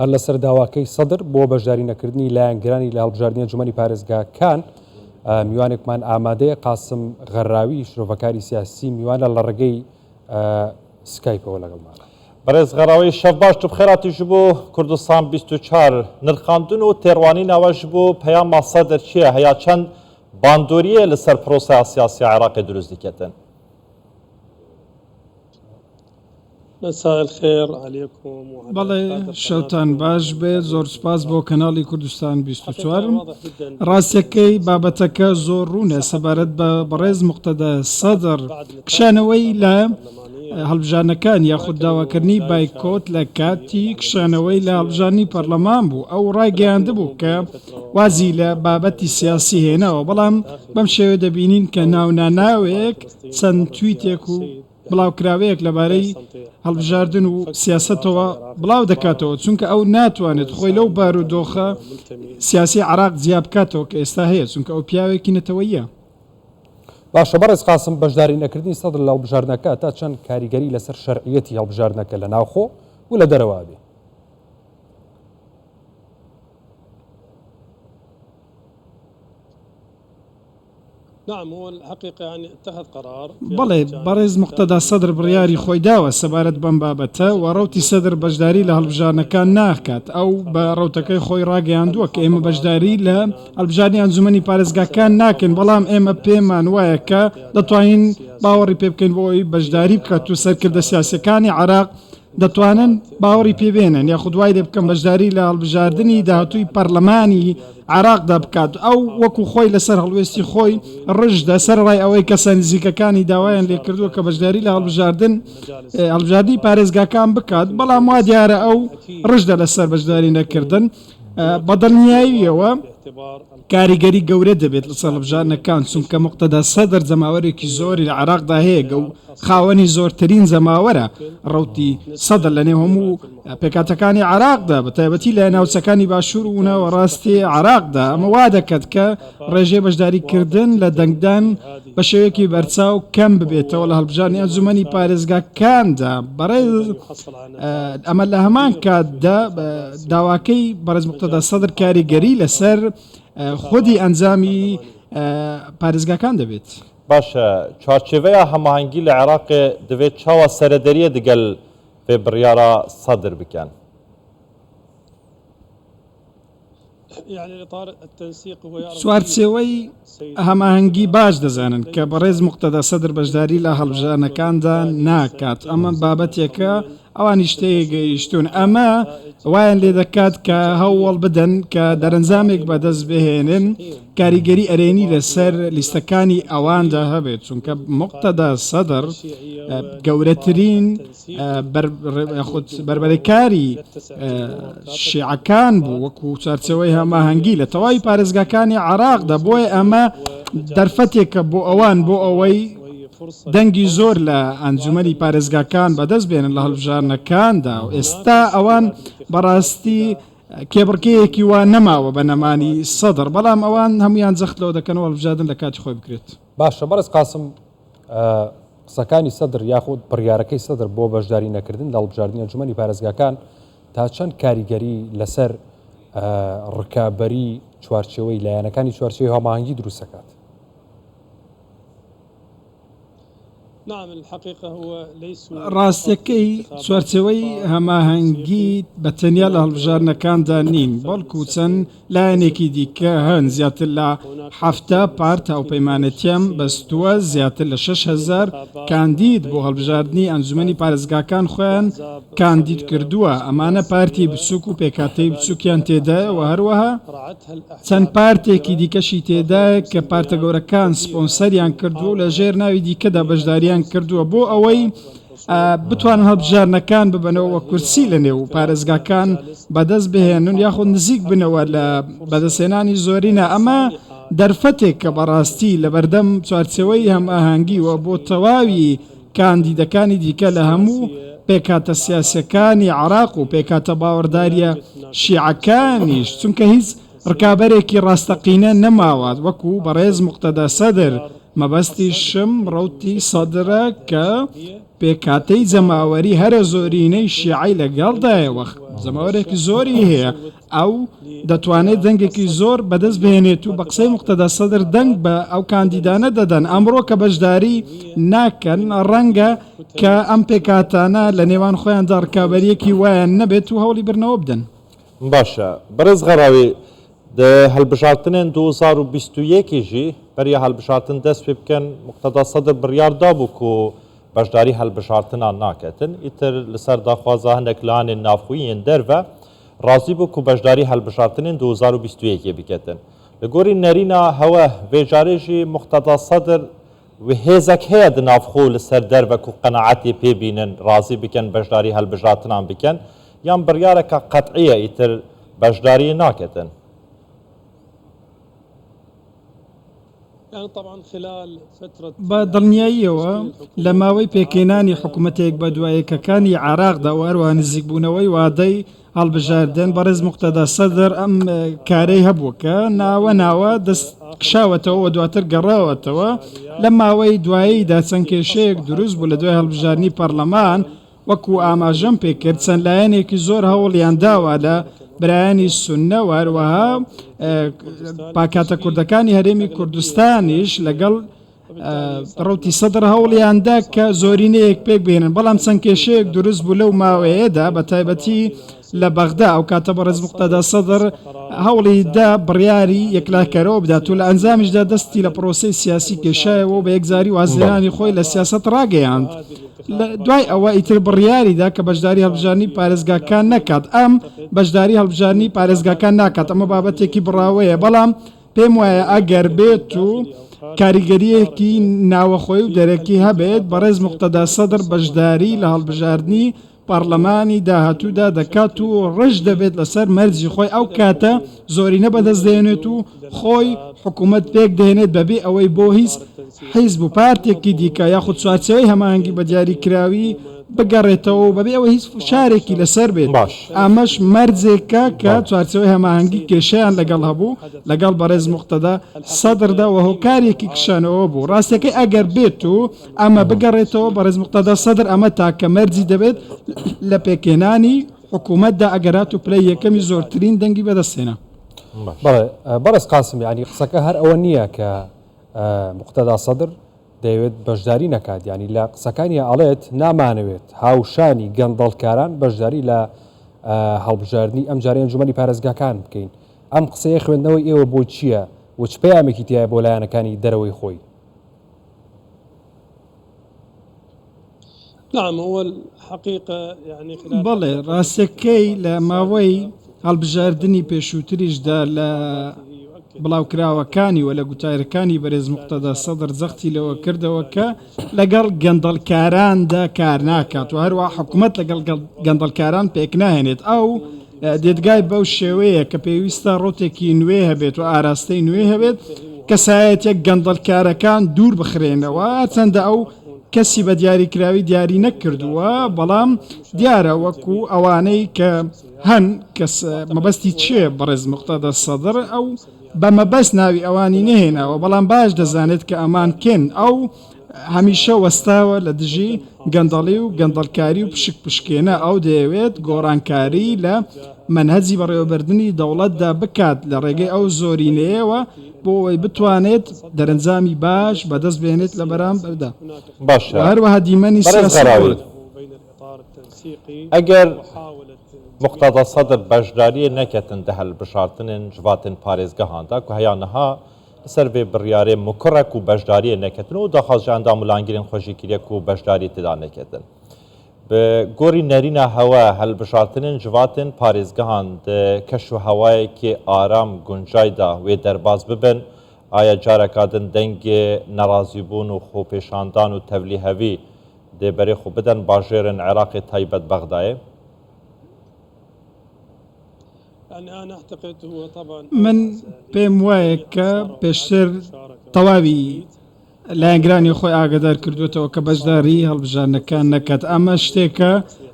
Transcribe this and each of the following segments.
هەر لەسەر داواکەی سەدر بۆ بەشداری نەکردنی لایەنگرانی لە هەڵبژاردنی ئەنجومەنی پارێزگاکان، میوانێکمان ئامادەیە، قاسم غەراوی شرۆڤەکاری سیاسی میوانە لە ڕێگەی سکایپەوە لەگەڵمانە. بەڕێز غەراوی شەڤ باش تو بخێراتی ژ بۆ کوردستان 24 نرخاندن و تێڕوانینەوە ژ بۆ پەیاما سەدر چیە هەیا چەند باندۆریە لەسەر پرۆسەیا سیاسی عێراقێ دروست دکەتن؟ بەڵێ شەوتان باش بێت زۆر سوپاس بۆ کەناڵی کوردستان 24 ڕاستیەکەی بابەتەکە زۆر ڕوونە سەبارەت بە بەڕێز مقتەدا سەدر کشانەوەی لە هەڵبژاردنەکان یاخود داواکردنی بایکۆت لە کاتی کشانەوەی لە هەڵبژاردنی پەرلەمان بوو ئەو ڕایگەیاندبوو کە وازی لە بابەتی سیاسی هێناوە بەڵام بەم شێوە دەبینین کە ناوناناوێک چەند تویتێک و بڵاوکراوەیەک لەبارەی هەڵبژاردن و سیاسەتەوە بڵاو دەکاتەوە، چونکە ئەو ناتوانێت خۆی لەو بارودۆخە سیاسی عێراق جیا بکاتەوە کە ئێستا هەیە، چونکە ئەو پیاوێکی نەتەوەییە. باشە بەڕێز قاسم، بەشداری نەکردنی سەدر لە هەڵبژاردنەکە تا چەند کاریگەری لەسەر شەرعیەتی هەڵبژاردنەکە لە ناوخۆ و لە دەرەوە ئەبێ؟ بەڵێ، بەڕێز موقتەدا سەدر بڕیاری خۆی داوە سەبارەت بەم بابەتە و ڕەوتی سەدر بەشداری لە هەڵبژاردنەکان ناکات، ئەو بە ڕەوتەکەی خۆی ڕاگەیاندووە کە ئێمە بەشداری لە هەڵبژاردنی ئەنجومەنی پارێزگاکان ناکەین، بەڵام ئێمە پێمان وایە کە دەتوانین باوەڕی پێ بکەین بۆ ئەوەی بەشداری بکات و سەرکردە سیاسییەکانی عێراق دەتوانن باوەڕی پێ بێنن یاخود وای لێ بکەن بەشداری لە هەڵبژاردنی داهاتووی پەرلەمانی عێراقدا بکات. ئەو وەکو خۆی لەسەر هەڵوێستی خۆی ڕژدە، سەرەڕای ئەوەی کەسە نزیکەکانی داوایان لێکردووە کە بەشداری لە هەڵبژاردن هەڵبژاردنی پارێزگاکان بکات، بەڵام وا دیارە ئەو ڕژدە لەسەر بەشداری نەکردن. بە دڵنیاییەوە کاریگەری گەورە دەبێت لەسەر هەڵبژاردنەکان، چونکە موقتەدا سەدر جەماوەرێکی زۆری لە عێراقدا هەیە و خاوەنی زۆرترین جەماوەرە ڕەوتی سەدر لە نێو هەموو پێکهاتەکانی عێراقدا، بە تایبەتی لە ناوچەکانی باشوور و ناوەڕاستی عێراقدا. ئەمە وا دەکات کە ڕێژەی بەشداریکردن لە دەنگدان بە شێوەیەکی بەرچاو کەم ببێتەوە لە هەڵبژاردنی ئەنجوومەنی پارێزگاکاندا. بەڕێز ئەمە لە هەمان کاتدا داواکەی بەڕێز موقتەدا سەدر کاریگەری لەسەر خودی ئەنجامی پارێزگاکان دەبێت. باشە چوارچێڤەیا هەماهەنگی لە عێراقێ دڤێ چاوا سەرەدەریە دگەل ڤێ بڕیارا سەدر بکەن؟ چوارچێوەی هەماهەنگی باش دەزانن کە بەڕێز موقتەدا سەدر بەشداری لە هەڵبژاردنەکاندا ناکات، ئەمە بابەتێکە ئەوانیش تێگەیشتوون، ئەمە وایان لێدەکات کە هەوڵ بدەن کە دەرەنجامێک بەدەست بهێنن کاریگەری ئەرێنی لەسەر لیستەکانی ئەواندا هەبێت، چونکە موقتەدا سەدر گەورەترین یاخود بەربەرەکاری شیعەکان بوو وەکو چوارچێوەی هەماهەنگی لە تەواوی پارێزگاکانی عێراقدا، بۆیە ئەمە دەرفەتێکە بۆ ئەوان بۆ ئەوەی دەنگی زۆر لە ئەنجومەنی پارێزگاکان بەدەست بێنن لە هەڵبژاردنەکاندا و ئێستا ئەوان بەڕاستی کێبڕکێیەکی وا نەماوە بە نەمانی سەدر، بەڵام ئەوان هەموویان جەخت لەوە دەکەنەوە هەڵبژاردن لە کاتی خۆی بکرێت. باشە بەڕێز قاسم قسەکانی سەدر یاخود بڕیارەکەی سەدر بۆ بەشداری نەکردن لە هەڵبژاردنی ئەنجومەنی پارێزگاکان تا چەند کاریگەری لەسەر ڕکابەری چوارچێوەی لایەنەکانی چوارچێوەی هەماهەنگی دروست دەکات؟ ڕاستیەکەی چوارچێوەی هەماهەنگی بە تەنیا لە هەڵبژاردنەکاندا نین، بەڵکو چەند لایەنێکی دیکە هەن، زیاتر لە 70 پارت هاوپەیمانێتیان بەستووە، زیاتر لە 6000 کاندید بۆ هەڵبژاردنی ئەنجومەنی پارێزگاکان خۆیان کاندید کردووە، ئەمانە پارتی بچووک و پێکهاتەی بچووکیان تێدایە و هەروەها چەند پارتێکی دیکەشی تێدایە کە پارتە گەورەکان سپۆنسەریان کردووە و لە ژێر ناوی دیکەدا بەشداریان کردووە بۆ ئەوەی بتوانن هەڵبژاردنەکان ببەنەوە و کورسی لە نێو پارێزگاکان بەدەست بهێنن یاخود نزیک بنەوە لە بەدەستهێنانی زۆرینە. ئەمە دەرفەتێک کە بەڕاستی لەبەردەم چوارچێوەی هەمئاهەنگی و بۆ تەواوی کاندیدەکانی دیکە لە هەموو پێکهاتە سیاسیەکانی عێراق و پێکهاتە باوەڕداریە شیعەکانیش، چونکە هیچ ڕکابەرێکی ڕاستەقینە نەماوە وەکو بەڕێز موقتەدا سەدر، مەبەستیشم ڕەوتی سەدرە کە. پێکهاتەی جەماوەری هەرە زۆرینەی شیعەی لەگەڵدایە و جەماوەرێکی زۆری هەیە، ئەو دەتوانێت دەنگێکی زۆر بەدەست بهێنێت و بە قسەی موقتەدا سەدر دەنگ بە ئەو کاندیدانە دەدەن ئەمڕۆ کە بەشداری ناکەن، ڕەنگە کە ئەم پێکهاتانە لە نێوان خۆیاندا ڕکابەرییەکی وایان نەبێت و هەوڵی بردنەوە بدەن. باشە بەڕێز غەڕاوی دە هەلبژارتنێن 2021 ژی بەریا هەلبژارتن دەست پێ بکەن موقتەدا سەدر بڕیار دابوو کو بەشداری هەلبژارتنان ناکەتن ئیتر لەسەر داخوازا هەندێک لایەنێن ناوخۆیی yên دەرڤە ڕازی بوو کو بەشداری هەلبژارتنێن 2021 بکەتن لە گۆری نەرینا هەوە ڤێ جارێ ژی موقتەدا سەدر و هێزەک هەیە دە ناوخۆ لەسەر دەرڤە کو قەناعەتێ پێ بینن ڕازی بکەن بەشداری هەلبژارتنان بکەن یان بڕیارەکە قەتعیە ئیتر بەشداری ناکەتن؟ بە دڵنیاییەوە لە ماوەی پێکهێنانی حکومەتە یەکبەدوایەکەکانی عێراقدا و هەروەها نزیکبوونەوەی وادەی هەڵبژاردن، بەڕێز موقتەدا سەدر ئەم کارەی هەبوو کە ناوە ناوە دەست کشاوەتەوە و دواتر گەڕاوەتەوە. لەم ماوەی دواییدا چەند کێشەیەک دروست بوو لە دوای هەڵبژاردنی پەرلەمان، وەکو ئاماژەم پێکرد چەند لایەنێکی زۆر هەوڵیان داوە لە برایانی سوننە و هەروەها پاکاتە کوردەکانی هەرێمی کوردستانیش لەگەڵ ڕوتی سەدر هەوڵیاندا کە زۆرینەیەک پێک بهێنن بەڵام چەند کێشەیەک دروست بوو لەو ماوەیەدا بە تایبەتی لە بەغدا ئەو کاتە بەڕێز موقتەدا سەدر هەوڵی دا بڕیاری یەکلاکەرەوە بدات و لە ئەنجامیشدا دەستی لە پرۆسەی سیاسی کێشایەوە و بە یەکجاری وازهێنانی خۆی لە سیاسەت ڕاگەیاند. لە دوای ئەوە ئیتر بڕیاری دا کە بەشداری هەڵبژاردنی پارێزگاکان نەکات. ئەم بەشداری هەڵبژاردنی پارێزگاکان ناکات ئەمە بابەتێکی بڕاوەیە، بەڵام پێم وایە ئەگەر بێت و کاریگەرییەکی ناوەخۆی و دەرەکی هەبێت، بەڕێز موقتەدا سەدر بەشداری لە هەڵبژاردنی پەڕلەمانی داهاتوودا دەکات و ڕژد دەبێت لەسەر مەرجی خۆی ئەو کاتە زۆرینە بەدەست دەهێنێت و خۆی حکوومەت پێک دەهێنێت بەبێ ئەوەی بۆ هیچ حیزب و پارتێکی دیکە یاخود چوارچێوەی هەماهەنگی بە دیاریکراوی بگەڕێتەوە و بەبێ ئەوەی هیچ فشارێکی لەسەر بێت باش. ئەمەش مەرجێکە کە بەڵێ. چوارچێوەی هەماهەنگی کێشەیان لەگەڵ هەبوو لەگەڵ بەڕێز موقتەدا سەدردا و هۆکارێکی کشانەوە بوو ڕاستیەکەی ئەگەر بێت و ئەمە بگەڕێتەوە بەڕێز موقتەدا سەدر ئەمە تاکە مەرجی دەبێت لە پێکهێنانی حکوومەتدا ئەگەر هاتوو پلەی یەکەمی زۆرترین دەنگی بەدەستهێنا. بەڵێ بەڕێز قاسم یانی قسەکە هەر ئەوە نییە کە موقتەدا سەدر دەیەوێت بەشداری نەکات یانی لە قسەکانی ئەڵێت نامانەوێت هاوشانی گەندەڵکاران بەشداری لە هەڵبژاردنی ئەمجارەی ئەنجومەنی پارێزگاکان بکەین ئەم قسەیە خوێندنەوەی ئێوە بۆ چییە و چ پەیامێکی تیایە بۆ لایەنەکانی دەرەوەی خۆی؟ بەڵێ ڕاستەکەی لە ماوەی هەڵبژاردنی پێشووتریشدا لە بڵاوکراوەکانی و لە گوتارەکانی بەرێز موقتەدا سەدر جەختی لەوە کردەوە کە لەگەڵ گەندەڵکاراندا کار ناکات و هەروە حکوومەت لەگەڵ گەندەڵکاران پێکناهێنێت ئەو دیدگای بەو شێوەیە کە پێویستە ڕوتێکی نوێ هەبێت و ئاراستەی نوێ هەبێت، کەسایەتیە گەندەڵکارەکان دوور بخرێنەوە، هەرچەندە ئەو کەسی بە دیاریکراوی دیاری نەکردووە، بەڵام دیارە وەکو ئەوانەی کە هەن کەس مەبەستی چیە بەڕێز موقتەدا سەدر ئەو بە مەبەست ناوی ئەوانی نەهێناوە، بەڵام باش دەزانێت کە ئەمان کێن، ئەو هەمیشە وەستاوە لە دژی گەندەڵی و گەندەڵکاری و پشک پشکێنە، ئەو دەیەوێت گۆڕانکاری لە مەنهەجی بەڕێوەبردنی دەوڵەتدا بکات لە ڕێگەی ئەو زۆرینەیەوە بۆ ئەوەی بتوانێت دەرەنجامی باش بەدەست بهێنێت لە بەرامبەردا باشە و هەروەها دیمەنی بەڕێز سیاسی غەراوی بگۆڕێت. ئەگەر موقتەدا سەدر بەشداریێ نەکەتن دە هەلبژارتنێن جڤاتێن پارێزگەهاندا کو هەیا niha Li ser vê biryarê mukurre ku beşdariyê neketin û daxwaz ji endam û langirên xwe jî kiriye ku beşdariyê tê de neketin. Bi gorî nerîna hewe hilbijartinên civatên parêzgehan di keş û hewayekî aram guncay de wê derbas bibin, aya careka din dengê nerazîbûn û xwepêşandan û tevlîhevî dê berê xwe bidin bajêrên Iraqê taybet Bexdayê? من پێم وایە کە پێشتر تەواوی لایەنگرانی خۆی ئاگادار کردوێتەوە کە بەشداری هەڵبژاردنەکان نەکات ئەمە شتێکە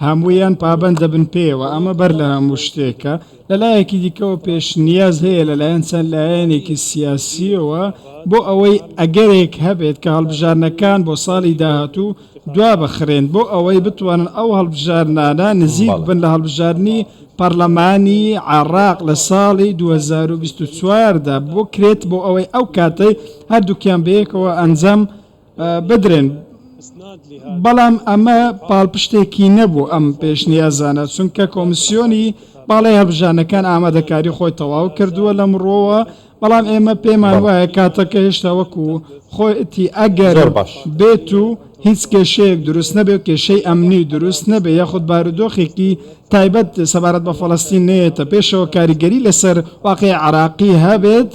هەموویان پابەند دەبن پێیەوە، ئەمە بەر لە هەموو شتێکە. لە لایەکی دیکەوە پێشنیاز هەیە لەلایەن چەند لایەنێکی سیاسییەوە بۆ ئەوەی ئەگەرێک هەبێت کە هەڵبژاردنەکان بۆ ساڵی داهاتوو دوابخرێن بۆ ئەوەی بتوانن ئەو هەڵبژاردنانە نزیک بن لە هەڵبژاردنی پەرلەمانی عێراق لە ساڵی 2024 دا بکرێت بۆ ئەوەی ئەو کاتەی هەردووکیان بەیەکەوە ئەنجام بدرێن، بەڵام ئەمە پاڵپشتێکی نەبوو ئەم پێشنیازانە، چونکە کۆمسیۆنی باڵای هەڵبژاردنەکان ئامادەکاری خۆی تەواو کردووە لەم ڕووەوە، بەڵام ئێمە پێمان وایە کاتەکە هێشتا وەکو خۆیەتی ئەگەر بێت و هیچ کێشەیەک دروست نەبێت و کێشەی ئەمنی دروست نەبێت یاخود بارودۆخێکی تایبەت سەبارەت بە فەڵەستین نەیەتە پێشەوە کاریگەری لەسەر واقعی عراقی هەبێت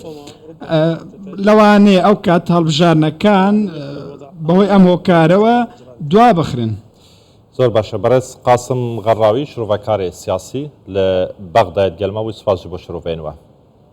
لەوانەیە ئەو کات هەڵبژاردنەکان بەهۆی ئەم هۆکارەوە دوا بخرێن. زۆر باشە بەڕێز قاسم غەڕاوی شرۆڤەکارێ سیاسی لە بەغدایت گەلمە وی سپاس جی بۆ شرۆڤەێن وە.